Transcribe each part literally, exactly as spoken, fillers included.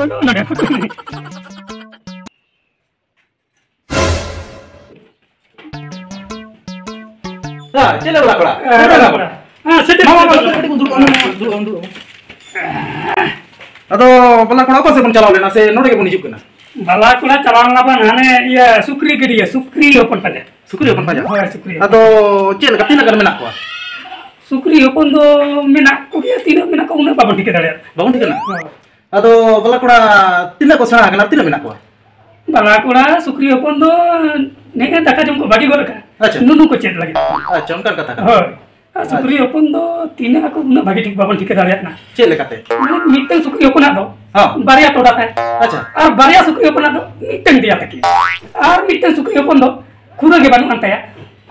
ᱱᱚᱰᱮ ᱯᱷᱳᱴᱳ ᱢᱮ᱾ ᱦᱮᱸ, ᱪᱮᱫ ᱞᱮ ᱵᱟᱞᱟ ᱠᱚᱲᱟ? ᱦᱮᱸ, ᱵᱟᱞᱟ ᱠᱚᱲᱟ᱾ ᱦᱮᱸ, ᱥᱮᱴᱮᱨ, ᱢᱟ, ᱢᱟ, ᱢᱟ, ᱥᱮᱴᱮᱨ᱾ ᱠᱟᱹᱴᱤᱡ ᱵᱚᱱ ᱫᱩᱲᱩᱵ, ᱫᱩᱲᱩᱵ, ᱫᱩᱲᱩᱵ, ᱫᱩᱲᱩᱵ᱾ ᱟᱫᱚ ᱵᱟᱞᱟ ᱠᱚᱲᱟ, ᱚᱠᱟ ᱥᱮᱫ ᱵᱚᱱ ᱪᱟᱞᱟᱣ ᱞᱮᱱᱟ ᱥᱮ ᱱᱚᱰᱮ ᱜᱮᱵᱚᱱ ᱦᱤᱡᱩᱜ ᱠᱟᱱᱟ? ᱵᱟᱞᱟ ᱠᱚᱲᱟ ᱪᱟᱞᱟᱣ ᱞᱮᱱᱟ ᱵᱚᱱ ᱦᱟᱱᱮ ᱤᱭᱟᱹ ᱥᱩᱠᱨᱤ ᱜᱟᱹᱰᱭᱟᱹ, ᱥᱩᱠᱨᱤ ᱦᱚᱯᱚᱱ ᱯᱟᱸᱡᱟ᱾ ᱥᱩᱠᱨᱤ ᱦᱚᱯᱚᱱ ᱯᱟᱸᱡᱟ? ᱦᱳᱭ, ᱥᱩᱠᱨᱤ ᱦᱚᱯᱚᱱ᱾ ᱟᱫᱚ ᱪᱮᱫ ᱞᱮᱠᱟ, ᱛᱤᱱᱟᱹᱜ ᱜᱟᱱ ᱢᱮᱱᱟᱜ ᱠᱚᱣᱟ? ᱥᱩᱠᱨᱤ ᱦᱚᱯᱚᱱ ᱫᱚ ᱢᱮᱱᱟᱜ ᱠᱚᱜᱮᱭᱟ, ᱛᱤᱱᱟᱹᱜ ᱢᱮᱱᱟᱜ ᱠᱚᱣᱟ ᱩᱱᱟᱹᱜ ᱵᱟᱵᱚᱱ ᱴᱷᱤᱠᱟᱹ ᱫᱟᱲᱮᱭᱟᱜ᱾ ᱵᱟᱵᱚᱱ ᱴᱷᱤᱠᱟᱹᱱᱟ? ᱦᱳᱭ᱾ ᱟᱫᱚ ᱵᱟᱞᱟ ᱠᱚᱲᱟ, ᱛᱤᱱᱟᱹᱜ ᱠᱚ ᱥᱮᱬᱟ ᱟᱠᱟᱱᱟ, ᱛᱤᱱᱟᱹᱜ ᱢᱮᱱᱟᱜ ᱠᱚᱣᱟ? ᱵᱟᱞᱟ ᱠᱚᱲᱟ ᱥᱩᱠᱨᱤ ᱦᱚᱯᱚᱱ ᱫᱚ ᱱᱮᱜᱼᱮ ᱫᱟᱠᱟ ᱡᱚᱢ ᱠᱚ ᱵᱟᱹᱜᱤ ᱜᱚᱫ ᱟᱠᱟᱫ᱾ ᱟᱪᱪᱷᱟ᱾ ᱱᱩᱱᱩ ᱠᱚ ᱪᱮᱫ ᱞᱟᱹᱜᱤᱫ᱾ ᱟᱪᱪᱷᱟ, ᱚᱱᱠᱟᱱ ᱠᱟᱛᱷᱟ ᱠᱟᱱᱟ᱾ ᱦᱳᱭ᱾ ᱟᱨ ᱥᱩᱠᱨᱤ ᱟᱪᱪᱷᱟ᱾ ᱦᱚᱯᱚᱱ ᱫᱚ ᱛᱤᱱᱟᱹᱜ ᱟᱠᱚ ᱩᱱᱟᱹᱜ ᱵᱷᱟᱹᱜᱤ ᱴᱷᱤᱠ ᱵᱟᱵᱚᱱ ᱴᱷᱤᱠᱟᱹ ᱫᱟᱲᱮᱭᱟᱜ ᱠᱟᱱᱟ᱾ ᱪᱮᱫ ᱞᱮᱠᱟᱛᱮ? ᱢᱟᱱᱮ ᱢᱤᱫᱴᱟᱝ ᱥᱩᱠᱨᱤ ᱦᱚᱯᱚᱱᱟᱜ ᱫᱚ ᱦᱚᱸ᱾ ᱵᱟᱨᱭᱟ ᱴᱚᱰᱟ ᱛᱟᱭ᱾ ᱟᱪᱪᱷᱟ᱾ ᱟᱨ ᱵᱟᱨᱭᱟ ᱥᱩᱠᱨᱤ ᱦᱚᱯᱚᱱᱟᱜ ᱫᱚ ᱢᱤᱫᱴᱟᱝ ᱫᱮᱭᱟ ᱛᱟᱹᱠᱤᱱ᱾ ᱟᱨ ᱢᱤᱫᱴᱟᱝ ᱥᱩᱠᱨᱤ ᱦᱚᱯᱚᱱ ᱫᱚ ᱠᱷᱩᱨᱟᱹ ᱜᱮ ᱵᱟᱹᱱᱩᱜ ᱟᱱ ᱛᱟᱭᱟ᱾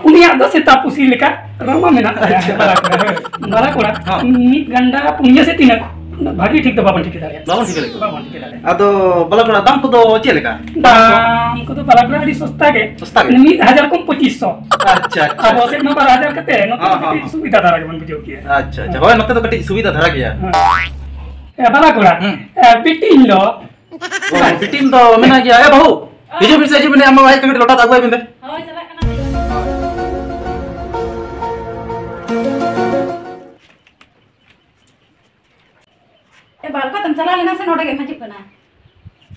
ᱩᱱᱤᱭᱟᱜ ᱫᱚ ᱥᱮᱛᱟ ᱯᱩᱥᱤ ᱞᱮᱠᱟ ᱨᱟᱢᱟ ᱢᱮᱱᱟᱜ ᱛᱟᱭᱟ᱾ ᱟᱪᱪᱷᱟ᱾ ᱵᱟᱞᱟ ᱠᱚᱲᱟ, ᱦᱳᱭ᱾ ᱵᱟᱞᱟ ᱠᱚᱲᱟ, ᱦᱚᱸ᱾ ᱢᱤᱫ ᱜᱟᱱᱰᱟ ᱯᱩᱱᱭᱟᱹ ᱥᱮ ᱛᱤᱱᱟᱹᱜ, ᱩᱱᱟᱹᱜ ᱵᱷᱟᱹᱜᱤ ᱴᱷᱤᱠ ᱫᱚ ᱵᱟᱵᱚᱱ ᱴᱷᱤᱠᱟᱹ ᱫᱟᱲᱮᱭᱟᱜᱼᱟ᱾ ᱵᱟᱵᱚᱱ ᱴᱷᱤᱠᱟᱹ ᱫᱟᱲᱮᱭᱟᱜᱼᱟ᱾ ᱵᱟᱵᱚᱱ ᱴᱷᱤᱠᱟᱹ ᱫᱟᱲᱮᱭᱟᱜᱼᱟ᱾ ᱟᱫᱚ ᱵᱟᱞᱟ ᱠᱚᱲᱟ, ᱫᱟᱢ ᱠᱚᱫᱚ ᱪᱮᱫ ᱞᱮᱠᱟ? ᱫᱟᱢ ᱠᱚᱫᱚ ᱵᱟᱞᱟ ᱠᱚᱲᱟ ᱟᱹᱰᱤ ᱥᱚᱥᱛᱟ ᱜᱮ᱾ ᱥᱚᱥᱛᱟ ᱜᱮ? ᱢᱤᱫ ᱦᱟᱡᱟᱨ ᱠᱚᱢ ᱯᱚᱸᱪᱤᱥ ᱥᱚ᱾ ᱟᱪᱪᱷᱟ, ᱟᱪᱪᱷᱟ, ᱟᱵᱚ ᱟᱪᱪᱷᱟ᱾ ᱥᱮᱫ ᱢᱟ ᱵᱟᱨ ᱦᱟᱡᱟᱨ ᱠᱟᱛᱮ, ᱱᱚᱛᱮ ᱦᱚᱸ, ᱫᱚ ᱦᱚᱸ, ᱠᱟᱹᱴᱤᱡ ᱦᱚᱸ᱾ ᱥᱩᱵᱤᱫᱷᱟ ᱫᱷᱟᱨᱟ ᱜᱮᱵᱚᱱ ᱵᱩᱡᱷᱟᱹᱣ ᱠᱮᱭᱟ᱾ ᱟᱪᱪᱷᱟ, ᱟᱪᱪᱷᱟ᱾ ᱦᱳᱭ, ᱱᱚᱛᱮ ᱫᱚ ᱠᱟᱹᱴᱤᱡ ᱥᱩᱵᱤᱫᱷᱟ ᱫᱷᱟᱨᱟ ᱜᱮᱭᱟ᱾ ᱦᱮᱸ᱾ ᱮ, ᱵᱟᱞᱟ ᱠᱚᱲᱟ, ᱦᱩᱸ᱾ ᱮ, ᱵᱤᱴᱤᱧ ᱫᱚ ᱚ, ᱵᱤᱴᱤᱱ ᱫᱚ ᱢᱮᱱᱟᱜ ᱜᱮᱭᱟ᱾ ᱮ ᱵᱟᱹᱦᱩ, ᱦᱤᱡᱩᱜ ᱵᱤᱱ ᱥᱮ, ᱦᱤᱡᱩᱜ ᱵᱤᱱ, ᱟᱢ ᱵᱟᱵᱟ ᱦᱮᱡ ᱠᱟᱛᱮ ᱞᱚᱴᱟ ᱫᱟᱜ ᱟᱹᱜᱩᱭ ᱵᱤᱱ ᱫᱮ᱾ ᱦᱳᱭ, ᱪᱟᱞᱟᱜ ᱠᱟᱱᱟ ᱞᱤᱧ᱾ ᱮ ᱵᱟ, ᱚᱠᱟᱛᱮᱢ ᱪᱟᱞᱟᱣ ᱞᱮᱱᱟ ᱥᱮ ᱱᱚᱰᱮ ᱜᱮᱢ ᱦᱤᱡᱩᱜ ᱠᱟᱱᱟ?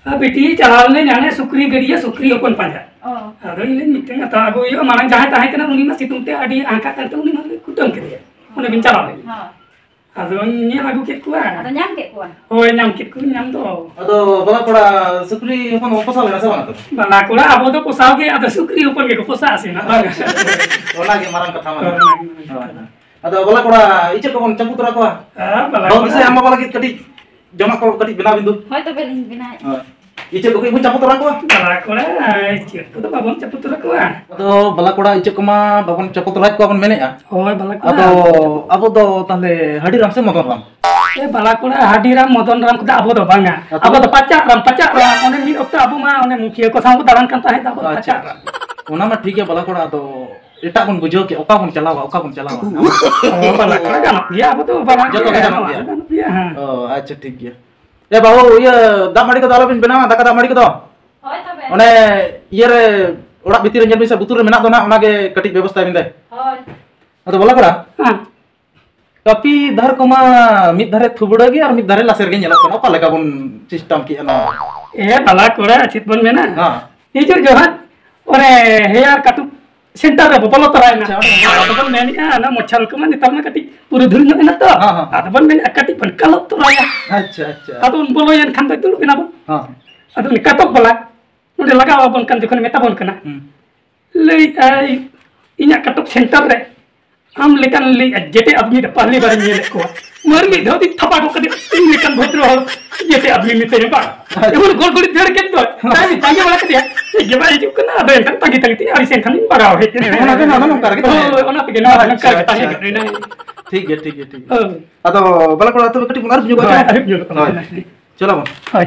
ᱟᱨ ᱵᱤᱴᱤ ᱪᱟᱞᱟᱣ ᱞᱮᱱᱟᱹᱧ ᱦᱟᱱᱮ ᱥᱩᱠᱨᱤ ᱜᱟᱹᱰᱭᱟᱹ, ᱥᱩᱠᱨᱤ ᱦᱚᱯᱚᱱ ᱯᱟᱸᱡᱟ᱾ ᱚ᱾ ᱟᱫᱚ ᱤᱧ ᱞᱟᱹᱭ ᱢᱤᱫᱴᱟᱝ ᱦᱟᱛᱟᱣ ᱟᱹᱜᱩ ᱦᱩᱭᱩᱜᱼᱟ, ᱢᱟᱲᱟᱝ ᱡᱟᱦᱟᱸᱭ ᱛᱟᱦᱮᱸ ᱠᱟᱱᱟ ᱩᱱᱤ ᱢᱟ ᱥᱤᱛᱩᱝ ᱛᱮ ᱟᱹᱰᱤ ᱟᱸᱠᱟᱜ ᱠᱟᱱᱛᱮ ᱩᱱᱤ ᱢᱟ ᱠᱩᱴᱟᱹᱢ ᱠᱮᱫᱮᱭᱟ, ᱚᱸᱰᱮ ᱵᱤᱱ ᱪᱟᱞᱟᱣ ᱞᱮᱱᱟ᱾ ᱦᱳᱭ᱾ ᱟᱫᱚᱧ ᱧᱮᱞ ᱟᱹᱜᱩ ᱠᱮᱫ ᱠᱚᱣᱟ᱾ ᱟᱫᱚ ᱧᱟᱢ ᱠᱮᱫ ᱠᱚᱣᱟ? ᱦᱳᱭ, ᱧᱟᱢ ᱠᱮᱫ ᱠᱚᱣᱟᱧ ᱧᱟᱢ ᱫᱚ᱾ ᱟᱫᱚ ᱵᱟᱞᱟ ᱠᱚᱲᱟ, ᱥᱩᱠᱨᱤ ᱦᱚᱯᱚᱱ ᱫᱚ ᱯᱚᱥᱟᱣ ᱞᱮᱱᱟ ᱥᱮ ᱵᱟᱝ ᱟᱫᱚ? ᱵᱟᱞᱟ ᱠᱚᱲᱟ, ᱟᱵᱚ ᱫᱚ ᱯᱚᱥᱟᱣ ᱜᱮ, ᱟᱫᱚ ᱥᱩᱠᱨᱤ ᱦᱚᱯᱚᱱ ᱜᱮᱠᱚ ᱯᱚᱥᱟᱜ ᱟᱥᱮ ᱱᱟᱜ? ᱟᱪᱪᱷᱟ, ᱚᱱᱟᱜᱮ ᱢᱟᱨᱟᱝ ᱠᱟᱛᱷᱟ ᱢᱟ᱾ ᱦᱳᱭ, ᱚᱱᱟᱜᱮ ᱢᱟᱨᱟᱝ ᱠᱟᱛᱷᱟ᱾ ᱦᱳᱭ᱾ ᱟᱫᱚ ᱵᱟᱞᱟ ᱠᱚᱲᱟ, ᱤᱪᱟᱹᱜ ᱠᱚᱵᱚᱱ ᱪᱟᱯᱩ ᱛᱚᱨᱟ ᱠᱚᱣᱟ? ᱦᱮᱸ, ᱵᱟᱞᱟ ᱵᱟᱹᱦᱩ ᱠᱚᱲᱟ᱾ ᱫᱤᱥᱟᱹ, ᱟᱢ ᱵᱟᱵᱟ ᱞᱟᱹᱜᱤᱫ ᱠᱟᱹᱴᱤᱡ ᱡᱚᱢᱟᱜ ᱠᱚ ᱠᱟᱹᱴᱤᱡ ᱵᱮᱱᱟᱣ ᱵᱤᱱ ᱫᱩ᱾ ᱦᱳᱭ, ᱛᱚᱵᱮ ᱞᱤᱧ ᱵᱮᱱᱟᱣᱮᱫᱼᱟ᱾ ᱦᱳᱭ᱾ ᱤᱪᱟᱹᱜ ᱠᱚ ᱠᱟᱹᱡ ᱵᱚᱱ ᱪᱟᱯᱚ ᱛᱚᱨᱟ ᱠᱚᱣᱟ? ᱵᱟᱞᱟ ᱠᱚᱲᱟ, ᱤᱪᱟᱹᱜ ᱠᱚᱫᱚ ᱵᱟᱵᱚᱱ ᱪᱟᱯᱚ ᱛᱚᱨᱟ ᱠᱚᱣᱟ᱾ ᱟᱫᱚ ᱵᱟᱞᱟ ᱠᱚᱲᱟ, ᱤᱪᱟᱹᱜ ᱠᱚᱢᱟ ᱵᱟᱵᱚᱱ ᱪᱟᱯᱚ ᱛᱚᱨᱟ ᱠᱚᱣᱟ ᱵᱚᱱ ᱢᱮᱱᱮᱫᱼᱟ᱾ ᱦᱳᱭ, ᱵᱟᱞᱟ ᱠᱚᱲᱟ᱾ ᱟᱫᱚ ᱟᱵᱚ ᱫᱚ ᱛᱟᱦᱞᱮ ᱦᱟᱹᱰᱤ ᱨᱟᱢ ᱥᱮ ᱢᱚᱫᱚᱱ ᱨᱟᱢ? ᱮ, ᱵᱟᱞᱟ ᱠᱚᱲᱟ, ᱦᱟᱹᱰᱤ ᱨᱟᱢ, ᱢᱚᱫᱚᱱ ᱨᱟᱢ ᱠᱚᱫᱚ ᱟᱵᱚ ᱫᱚ ᱵᱟᱝᱟ᱾ ᱟᱫᱚ? ᱟᱵᱚ ᱫᱚ ᱯᱟᱪᱟᱜ ᱨᱟᱢ, ᱯᱟᱪᱟᱜ ᱨᱟᱢ᱾ ᱚᱱᱮ ᱢᱤᱫ ᱚᱠᱛᱚ ᱟᱵᱚ ᱢᱟ ᱚᱱᱮ ᱢᱩᱠᱷᱤᱭᱟᱹ ᱠᱚ ᱥᱟᱶ ᱵᱚ ᱫᱟᱬᱟᱱ ᱠᱟᱱ ᱛᱟᱦᱮᱸᱫ, ᱟᱵᱚ ᱫᱚ ᱟᱪᱪᱷᱟ, ᱯᱟᱪᱟᱜ ᱨᱟᱢ᱾ ᱟᱪᱪᱷᱟ᱾ ᱚᱱᱟ ᱢᱟ ᱴᱷᱤᱠ ᱜᱮᱭᱟ ᱵᱟᱞᱟ ᱠᱚᱲᱟ, ᱟᱫᱚ ᱮᱴᱟᱜ ᱵᱚᱱ ᱵᱩᱡᱷᱟᱹᱣ ᱠᱮᱫ, ᱚᱠᱟ ᱵᱚᱱ ᱪᱟᱞᱟᱣᱟ, ᱚᱠᱟ ᱵᱚᱱ ᱪᱟᱞᱟᱣᱟ? ᱚ, ᱵᱟᱞᱟ ᱠᱚᱲᱟ ᱜᱟᱱᱚᱜ ᱜᱮᱭᱟ, ᱟᱵᱚ ᱫᱚ ᱵᱟᱞᱟ ᱡᱚᱛᱚ ᱜᱮ ᱜᱮ ᱜᱟᱱᱚᱜ ᱜᱮᱭᱟ? ᱜᱟᱱᱚᱜ ᱜᱮᱭᱟ, ᱦᱮᱸ᱾ ᱚ, ᱟᱪᱪᱷᱟ, ᱴᱷᱤᱠ ᱜᱮᱭᱟ᱾ ᱮ ᱵᱟᱹᱦᱩ, ᱤᱭᱟᱹ, ᱫᱟᱜ ᱢᱟᱹᱰᱤ ᱠᱚᱫᱚ ᱟᱞᱚᱵᱤᱱ ᱵᱮᱱᱟᱣᱟ, ᱫᱟᱠᱟ ᱫᱟᱜ ᱢᱟᱹᱰᱤ ᱠᱚᱫᱚ᱾ ᱦᱳᱭ ᱛᱚᱵᱮ᱾ ᱚᱱᱮ ᱤᱭᱟᱹ ᱨᱮ, ᱚᱲᱟᱜ ᱵᱷᱤᱛᱤᱨ ᱨᱮ ᱧᱮᱞ ᱵᱤᱱ ᱥᱮ, ᱵᱩᱛᱩᱨ ᱨᱮ ᱢᱮᱱᱟᱜ ᱫᱚ ᱱᱟᱦᱟᱜ, ᱚᱱᱟᱜᱮ ᱠᱟᱹᱴᱤᱡ ᱵᱮᱵᱚᱥᱛᱷᱟᱭ ᱵᱤᱱ ᱫᱮ᱾ ᱦᱳᱭ᱾ ᱟᱫᱚ ᱵᱟᱞᱟ ᱠᱚᱲᱟ, ᱦᱮᱸ᱾ ᱠᱟᱹᱯᱤ ᱫᱷᱟᱨ ᱠᱚᱢᱟ ᱢᱤᱫ ᱫᱷᱟᱨᱮ ᱛᱷᱩᱵᱲᱟᱹ ᱜᱮ ᱟᱨ ᱢᱤᱫ ᱫᱷᱟᱨᱮ ᱞᱟᱥᱮᱨ ᱜᱮ ᱧᱮᱞᱚᱜ ᱠᱟᱱᱟ, ᱚᱠᱟ ᱞᱮᱠᱟ ᱵᱚᱱ system ᱠᱮᱜᱼᱟ ᱱᱚᱣᱟ? ᱮ ᱵᱟᱞᱟ ᱠᱚᱲᱟ, ᱪᱮᱫ ᱵᱚᱱ ᱢᱮᱱᱟ? ᱦᱮᱸ᱾ ᱦᱤᱡᱩᱜ ᱡᱚᱦᱟᱜ ᱚᱱᱮ hair cut center ᱨᱮ ᱵᱚᱞᱚ ᱛᱚᱨᱟᱭᱮᱱᱟ᱾ ᱟᱪᱪᱷᱟ, ᱚᱸᱰᱮ ᱵᱚᱞᱚ᱾ ᱟᱫᱚ ᱵᱚᱱ ᱢᱮᱱᱮᱜᱼᱟ, ᱚᱱᱟ ᱢᱚᱪᱷᱟ ᱠᱚᱢᱟ ᱱᱮᱛᱟᱨ ᱢᱟ ᱠᱟᱹᱴᱤᱡ ᱯᱩᱨᱩᱫᱷᱩᱞ ᱧᱚᱜ ᱮᱱᱟ ᱛᱚ᱾ ᱦᱮᱸ, ᱦᱮᱸ᱾ ᱟᱫᱚ ᱵᱚᱱ ᱢᱮᱱᱮᱜᱼᱟ, ᱠᱟᱹᱴᱤᱡ ᱵᱚᱱ ᱠᱟᱞᱚᱯ ᱛᱚᱨᱟᱭᱟ᱾ ᱟᱪᱪᱷᱟ, ᱟᱪᱪᱷᱟ᱾ ᱟᱫᱚ ᱵᱚᱱ ᱵᱚᱞᱚᱭᱮᱱ ᱠᱷᱟᱱ ᱫᱚ ᱫᱩᱲᱩᱵ ᱮᱱᱟ ᱵᱚᱱ᱾ ᱦᱮᱸ᱾ ᱟᱫᱚ ᱩᱱᱤ ᱠᱟᱴᱚᱠ ᱵᱟᱞᱟ ᱱᱚᱰᱮ ᱞᱟᱜᱟᱣ ᱟᱵᱚᱱ ᱠᱟᱱ ᱡᱚᱠᱷᱚᱱ ᱢᱮᱛᱟ ᱵᱚᱱ ᱠᱟᱱᱟ, ᱦᱩᱸ᱾ ᱞᱟᱹᱭᱮᱜᱼᱟᱭ, "ᱤᱧᱟᱹᱜ ᱠᱟᱴᱚᱠ center ᱨᱮ ᱟᱢ ᱞᱮᱠᱟᱱ ᱞᱟᱹᱭ ᱡᱮᱛᱮ ᱟᱫᱢᱤ ᱫᱚ ᱯᱟᱦᱞᱤ ᱵᱟᱨᱤᱧ ᱧᱮᱞᱮᱫ ᱠᱚᱣᱟ᱾ ᱢᱟᱨ ᱢᱤᱫ ᱫᱷᱟᱣ ᱫᱤᱧ ᱛᱷᱟᱯᱟ ᱜᱚᱫ ᱠᱟᱫᱮᱭᱟ, ᱤᱧ ᱞᱮᱠᱟᱱ ᱵᱷᱚᱫᱨᱚ ᱦᱚᱲ ᱡᱮᱛᱮ ᱟᱫᱢᱤ ᱢᱤᱛᱟᱹᱧᱟ ᱵᱟᱝ?" ᱟᱪᱪᱷᱟ᱾ ᱮᱢᱚᱱ ᱜᱚᱲᱜᱚᱲᱤ ᱫᱟᱹᱲ ᱠᱮᱫ ᱫᱚ, ᱦᱮᱸ᱾ ᱛᱟᱭᱚᱢ ᱛᱟᱸᱜᱤ ᱵᱟᱲᱟ ᱠᱮᱫᱮᱭᱟ, ᱦᱮᱡ ᱜᱮ ᱵᱟᱭ ᱦᱤᱡᱩᱜ ᱠᱟᱱᱟ᱾ ᱟᱫᱚ ᱮᱱᱠᱷᱟᱱ ᱛᱟᱸᱜᱤ ᱛᱟᱸᱜᱤ ᱛᱮ ᱟᱹᱰᱤ ᱥᱮᱱ ᱠᱷᱟᱱᱤᱧ ᱵᱟᱜᱟᱣ ᱦᱮᱡ ᱮᱱᱟ᱾ ᱚᱱᱟ ᱫᱚ, ᱚᱱᱟ ᱫᱚ ᱱᱚᱝᱠᱟ ᱨᱮᱜᱮ ᱦᱳᱭ, ᱛᱟᱦᱮᱸ᱾ ᱚᱱᱟ ᱛᱮᱜᱮ ᱱᱚᱣᱟ ᱟᱪᱪᱷᱟ, ᱱᱚᱝᱠᱟ ᱜᱮ ᱟᱪᱪᱷᱟ, ᱛᱟᱦᱮᱸ ᱟᱪᱪᱷᱟ᱾ ᱠᱟᱱᱟ᱾ ᱴᱷᱤᱠ ᱜᱮᱭᱟ, ᱴᱷᱤᱠ ᱜᱮᱭᱟ, ᱴᱷᱤᱠ ᱜᱮᱭᱟ᱾ ᱦᱳᱭ᱾ ᱟᱫᱚ ᱵᱟᱞᱟ ᱠᱚᱲᱟ, ᱛᱚᱵᱮ ᱠᱟᱹᱴᱤᱡ ᱵᱚᱱ ᱟᱹᱨᱩᱵ ᱧᱚᱜᱚᱜᱼᱟ᱾ ᱦᱳᱭ, ᱪᱚ? ᱟᱹᱨᱩᱵ ᱧᱚᱜᱚᱜ ᱦᱳᱭ᱾ ᱟᱵᱚᱱ᱾ ᱪᱚᱞᱚ ᱵᱚᱱ᱾ ᱦᱳᱭ᱾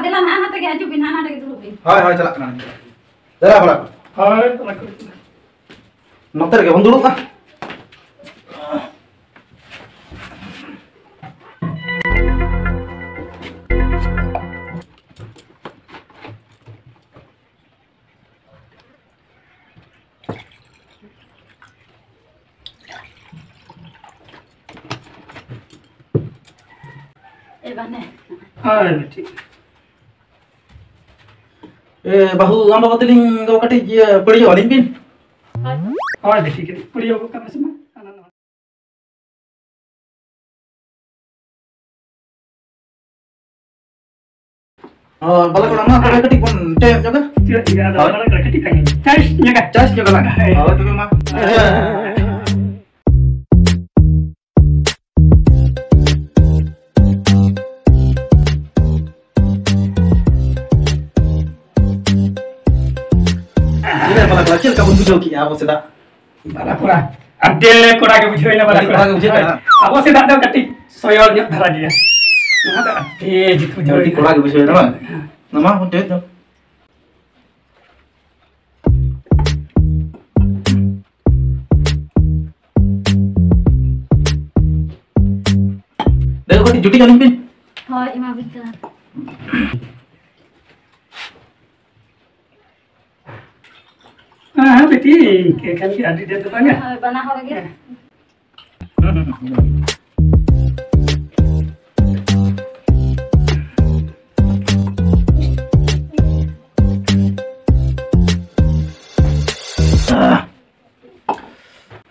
ᱫᱮᱞᱟ, ᱱᱟᱦᱟᱜ ᱱᱟᱛᱮ ᱜᱮ ᱦᱤᱡᱩᱜ ᱵᱤᱱ, ᱦᱟᱱᱟ ᱱᱟᱰᱮ ᱜᱮ ᱫᱩᱲᱩᱵ ᱵᱤᱱ᱾ ᱦᱳᱭ, ᱦᱳᱭ, ᱪᱟᱞᱟᱜ ᱠᱟᱱᱟ᱾ ᱫᱮᱞᱟ ᱵᱟᱞᱟ ᱠᱚ᱾ ᱦᱳᱭ, ᱵᱟᱞᱟ ᱠᱚ᱾ ᱱᱚᱛᱮ ᱨᱮᱜᱮ ᱵᱚᱱ ᱫᱩᱲᱩᱵᱼᱟ᱾ ᱮ ᱵᱟᱱᱮ᱾ ᱦᱳᱭ, ᱴᱷᱤᱠ᱾ ᱮ, ᱵᱟᱹᱦᱩ, ᱟᱢ ᱵᱟᱵᱟ ᱛᱟᱹᱞᱤᱧ ᱫᱚ ᱠᱟᱹᱴᱤᱡ, ᱤᱭᱟᱹ, ᱯᱟᱹᱲᱭᱟᱹ ᱟᱹᱞᱤᱧ ᱵᱤᱱ᱾ ᱦᱳᱭ, ᱵᱮᱴᱤ, ᱠᱟᱹᱴᱤᱡ ᱯᱟᱹᱲᱭᱟᱹ ᱜᱚᱫ ᱠᱟᱜ ᱢᱮᱥᱮ ᱢᱟ᱾ ᱦᱟᱱᱟ ᱱᱟᱣᱟ᱾ ᱚ, ᱵᱟᱞᱟ ᱠᱚᱲᱟ, ᱢᱟ ᱛᱚᱵᱮ ᱠᱟᱹᱴᱤᱡ ᱵᱚᱱ ᱪᱟ ᱧᱚᱜᱟ᱾ ᱪᱮᱫ ᱪᱤᱠᱟᱹ? ᱟᱫᱚ ᱦᱳᱭ᱾ ᱵᱟᱞᱟ ᱠᱚᱲᱟ ᱠᱟᱹᱴᱤᱡ ᱛᱟᱺᱜᱤ᱾ ᱪᱟ ᱧᱚᱜᱟ᱾ ᱪᱟ ᱧᱚᱜᱟ ᱞᱟᱝ᱾ ᱦᱳᱭ᱾ ᱦᱳᱭ, ᱛᱚᱵᱮ ᱢᱟ᱾ ᱦᱮᱸ᱾ ᱪᱮᱫ ᱞᱮᱠᱟ ᱵᱚᱱ ᱵᱩᱡᱷᱟᱹᱣ ᱠᱮᱜᱼᱟ ᱟᱵᱚ ᱥᱮᱫᱟᱜ? ᱵᱟᱞᱟ ᱠᱚᱲᱟ, ᱟᱹᱰᱤ ᱠᱚᱲᱟ ᱜᱮ ᱵᱩᱡᱷᱟᱹᱣ ᱮᱱᱟ, ᱵᱟᱞᱟ ᱟᱹᱰᱤ ᱠᱚᱲᱟ᱾ ᱠᱚᱲᱟ ᱜᱮ ᱵᱩᱡᱷᱟᱹᱣ ᱮᱱᱟ᱾ ᱟᱵᱚ ᱥᱮᱫᱟᱜ ᱫᱚ ᱠᱟᱹᱴᱤᱡ ᱥᱚᱭᱚᱲ ᱧᱚᱜ ᱫᱷᱟᱨᱟ ᱜᱮᱭᱟ᱾ ᱱᱚᱣᱟ ᱫᱚ ᱟᱹᱰᱤ ᱡᱩᱛ ᱵᱩᱡᱷᱟᱹᱣ ᱟᱹᱰᱤ ᱮᱱᱟ᱾ ᱠᱚᱲᱟ ᱜᱮ ᱵᱩᱡᱷᱟᱹᱣ ᱮᱱᱟ ᱵᱟᱝ? ᱦᱮᱸ᱾ ᱱᱚᱣᱟ ᱦᱚᱸ ᱰᱷᱮᱨ ᱧᱚᱜ᱾ ᱫᱮ ᱠᱟᱹᱴᱤᱡ ᱠᱟᱹᱴᱤᱡ ᱟᱹᱞᱤᱧ ᱵᱤᱱ᱾ ᱦᱳᱭ, ᱮᱢᱟ ᱵᱤᱱ ᱠᱟᱱᱟ᱾ ᱦᱮᱸ, ᱦᱮᱸ, ᱵᱤᱴᱤ, ᱤᱱᱠᱟᱹ ᱠᱷᱟᱱ ᱜᱮ ᱟᱹᱰᱤ ᱰᱷᱮᱨ ᱫᱚ ᱵᱟᱝᱟ᱾ ᱦᱳᱭ, ᱵᱟᱱᱟ ᱦᱚᱲ ᱜᱮ᱾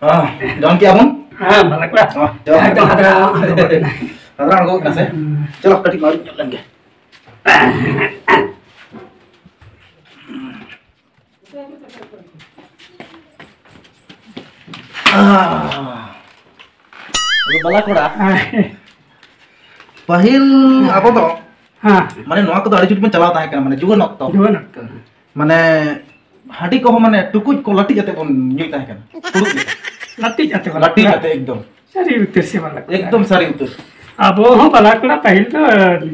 ᱦᱮᱸ᱾ ᱡᱚᱢ ᱠᱮᱜᱼᱟ ᱵᱚᱱ? ᱦᱮᱸ, ᱵᱷᱟᱞᱮ ᱠᱚᱲᱟ᱾ ᱦᱚᱸ, ᱡᱚᱢ᱾ ᱮᱠᱫᱚᱢ ᱦᱟᱫᱽᱨᱟ ᱟᱬᱜᱚ ᱜᱚᱫ ᱮᱱᱟ᱾ ᱦᱟᱫᱽᱨᱟ ᱟᱬᱜᱚ ᱜᱚᱫ ᱮᱱᱟ ᱥᱮ? ᱦᱩᱸ᱾ ᱪᱚᱞᱚ, ᱠᱟᱹᱴᱤᱡ ᱢᱟᱹᱨᱩᱵ ᱧᱚᱜ ᱞᱮᱱ ᱜᱮ᱾ ᱟᱫᱚ ᱵᱟᱞᱟ ᱠᱚᱲᱟ, ᱦᱮᱸ᱾ ᱯᱟᱹᱦᱤᱞ ᱟᱵᱚ ᱫᱚ, ᱦᱮᱸ᱾ ᱢᱟᱱᱮ, ᱱᱚᱣᱟ ᱠᱚᱫᱚ ᱟᱹᱰᱤ ᱡᱩᱛ ᱵᱚᱱ ᱪᱟᱞᱟᱣ ᱛᱟᱦᱮᱸ ᱠᱟᱱᱟ, ᱢᱟᱱᱮ, ᱡᱩᱣᱟᱹᱱ ᱚᱠᱛᱚ᱾ ᱡᱩᱣᱟᱹᱱ ᱚᱠᱛᱚ᱾ ᱢᱟᱱᱮ, ᱦᱟᱺᱰᱤ ᱠᱚᱦᱚᱸ, ᱢᱟᱱᱮ, ᱴᱩᱠᱩᱡ ᱠᱚ ᱞᱟᱹᱴᱤᱡ ᱟᱛᱮ ᱵᱚᱱ ᱧᱩᱭ ᱛᱟᱦᱮᱸ ᱠᱟᱱᱟ᱾ ᱯᱷᱩᱲᱩᱜ ᱞᱮᱠᱟ᱾ ᱞᱟᱹᱴᱤᱡ ᱟᱛᱮ ᱵᱟᱞᱟ ᱞᱟᱹᱴᱤᱡ ᱠᱚᱲᱟ᱾ ᱟᱛᱮ, ᱮᱠᱫᱚᱢ᱾ ᱥᱟᱹᱨᱤ ᱩᱛᱟᱹᱨ ᱥᱮ ᱵᱟᱞᱟ ᱠᱚᱲᱟ? ᱮᱠᱫᱚᱢ ᱥᱟᱹᱨᱤ ᱩᱛᱟᱹᱨ᱾ ᱟᱵᱚ ᱦᱚᱸ ᱵᱟᱞᱟ ᱠᱚᱲᱟ ᱯᱟᱹᱦᱤᱞ ᱫᱚ,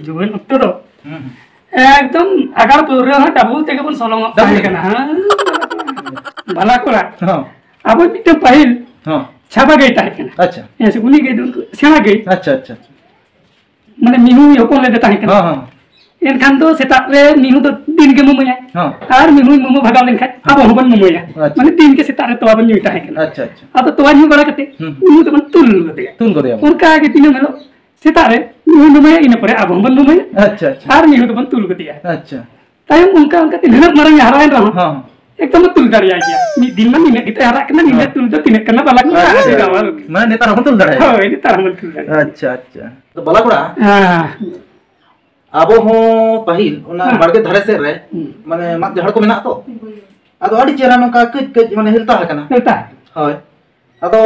ᱡᱩᱣᱟᱹᱱ ᱚᱠᱛᱚ ᱫᱚ ᱦᱩᱸ, ᱦᱩᱸ᱾ ᱮᱠᱫᱚᱢ ᱟᱜᱟᱲ ᱯᱟᱹᱣᱨᱟᱹ ᱦᱚᱸ ᱰᱟᱵᱩ ᱛᱮᱜᱮ ᱵᱚᱱ ᱥᱚᱞᱚᱝᱚᱜ ᱰᱟᱵᱩ ᱛᱟᱦᱮᱸ ᱛᱮᱜᱮ᱾ ᱠᱟᱱᱟ᱾ ᱦᱮᱸ, ᱵᱟᱞᱟ ᱠᱚᱲᱟ᱾ ᱦᱚᱸ᱾ ᱟᱵᱚ ᱢᱤᱫᱴᱮᱱ ᱯᱟᱹᱦᱤᱞ ᱦᱚᱸ᱾ ᱪᱷᱟᱵᱟ ᱜᱟᱹᱭ ᱛᱟᱦᱮᱸ ᱠᱟᱱᱟ᱾ ᱟᱪᱪᱷᱟ᱾ ᱦᱮᱸ ᱥᱮ, ᱩᱱᱤ ᱜᱟᱹᱭ ᱫᱚ ᱥᱮᱬᱟ ᱜᱟᱹᱭ᱾ ᱟᱪᱪᱷᱟ, ᱟᱪᱪᱷᱟ, ᱟᱪᱪᱷᱟ᱾ ᱢᱟᱱᱮ ᱢᱤᱦᱩᱭ ᱦᱚᱯᱚᱱ ᱞᱮᱫᱮ ᱛᱟᱦᱮᱸ ᱠᱟᱱᱟ᱾ ᱦᱚᱸ, ᱦᱚᱸ᱾ ᱮᱱᱠᱷᱟᱱ ᱫᱚ ᱥᱮᱛᱟᱜ ᱨᱮ ᱢᱤᱦᱩ ᱫᱚ ᱫᱤᱱ ᱜᱮ ᱢᱩᱢᱩᱭᱟᱭ᱾ ᱦᱚᱸ᱾ ᱟᱨ ᱢᱤᱦᱩᱭ ᱢᱩᱢᱩ ᱵᱷᱟᱜᱟᱣ ᱞᱮᱱᱠᱷᱟᱱ ᱟᱵᱚ ᱦᱚᱸᱵᱚᱱ ᱢᱩᱢᱩᱭᱟ᱾ ᱟᱪᱪᱷᱟ᱾ ᱢᱟᱱᱮ ᱫᱤᱱ ᱜᱮ ᱥᱮᱛᱟᱜ ᱨᱮ ᱛᱚᱣᱟ ᱵᱚᱱ ᱧᱩᱭ ᱛᱟᱦᱮᱸ ᱠᱟᱱᱟ᱾ ᱟᱪᱪᱷᱟ, ᱟᱪᱪᱷᱟ᱾ ᱟᱫᱚ ᱛᱚᱣᱟ ᱧᱩ ᱵᱟᱲᱟ ᱠᱟᱛᱮ ᱦᱩᱸ᱾ ᱢᱤᱦᱩ ᱫᱚᱵᱚᱱ ᱛᱩᱞ ᱜᱚᱫᱮᱭᱟ᱾ ᱛᱩᱞ ᱜᱚᱫᱮᱭᱟ ᱵᱚᱱ᱾ ᱚᱱᱠᱟ ᱜᱮ ᱫᱤᱱᱟᱹᱢ ᱦᱤᱞᱳᱜ ᱥᱮᱛᱟᱜ ᱨᱮ ᱢᱤᱦᱩ ᱢᱩᱢᱩᱭᱟ, ᱤᱱᱟᱹ ᱯᱚᱨᱮ ᱟᱵᱚ ᱦᱚᱸᱵᱚᱱ ᱢᱩᱢᱩᱭᱟ᱾ ᱟᱪᱪᱷᱟ, ᱟᱪᱪᱷᱟ᱾ ᱟᱨ ᱢᱤᱦᱩ ᱫᱚᱵᱚᱱ ᱛᱩᱞ ᱜᱚᱫᱮᱭᱟ᱾ ᱟᱪᱪᱷᱟ᱾ ᱛᱟᱭᱚᱢ ᱚᱱᱠᱟ ᱚᱱᱠᱟ ᱛᱮ ᱱᱤᱱᱟᱹᱜ ᱢᱟᱨᱟᱝ ᱮ ᱦᱟᱨᱟᱭᱮᱱ ᱨᱮᱦᱚᱸ ᱦᱚᱸ᱾ ᱮᱠᱫᱚᱢ ᱮ ᱛᱩᱞ ᱫᱟᱲᱮᱭᱟᱭ ᱜᱮᱭᱟ᱾ ᱢᱤᱫ ᱫᱤᱱ ᱢᱟ ᱱᱤᱱᱟᱹᱜ ᱜᱮᱛᱟᱭ ᱦᱟᱨᱟᱜ ᱠᱟᱱᱟ, ᱱᱤᱱᱟᱹᱜ ᱦᱚᱸ᱾ ᱛᱩᱞ ᱫᱚ ᱛᱤᱱᱟᱹᱜ ᱠᱟᱱᱟ ᱵᱟᱞᱟ ᱠᱚᱲᱟ᱾ ᱟᱪᱪᱷᱟ᱾ ᱟᱹᱰᱤ ᱜᱟᱣᱟᱞ᱾ ᱢᱟᱱᱮ ᱱᱮᱛᱟᱨ ᱦᱚᱸᱵᱚᱱ ᱛᱩᱞ ᱫᱟᱲᱮᱭᱟᱜᱼᱟ? ᱦᱳᱭ, ᱱᱮᱛᱟᱨ ᱦᱚᱸᱵᱚᱱ ᱛᱩᱞ ᱫᱟᱲᱮᱭᱟᱜᱼᱟ᱾ ᱟᱪᱪᱷᱟ, ᱟᱪᱪᱷᱟ᱾ ᱛᱚ ᱵᱟᱞᱟ ᱠᱚᱲᱟ, ᱦᱮᱸ᱾ ᱟᱵᱚ ᱦᱚᱸ ᱯᱟᱹᱦᱤᱞ ᱚᱱᱟ ᱦᱮᱸ᱾ ᱵᱟᱲᱜᱮ ᱫᱷᱟᱨᱮ ᱥᱮᱫ ᱨᱮ, ᱦᱩᱸ᱾ ᱢᱟᱱᱮ ᱢᱟᱫ ᱡᱟᱦᱟᱲ ᱠᱚ ᱢᱮᱱᱟᱜ ᱛᱚ, ᱟᱫᱚ ᱟᱹᱰᱤ ᱪᱮᱦᱨᱟ ᱱᱚᱝᱠᱟ ᱠᱟᱹᱡ ᱠᱟᱹᱡ ᱢᱟᱱᱮ ᱦᱮᱞᱛᱟ ᱟᱠᱟᱱᱟ᱾ ᱦᱮᱞᱛᱟ? ᱦᱳᱭ᱾ ᱟᱫᱚ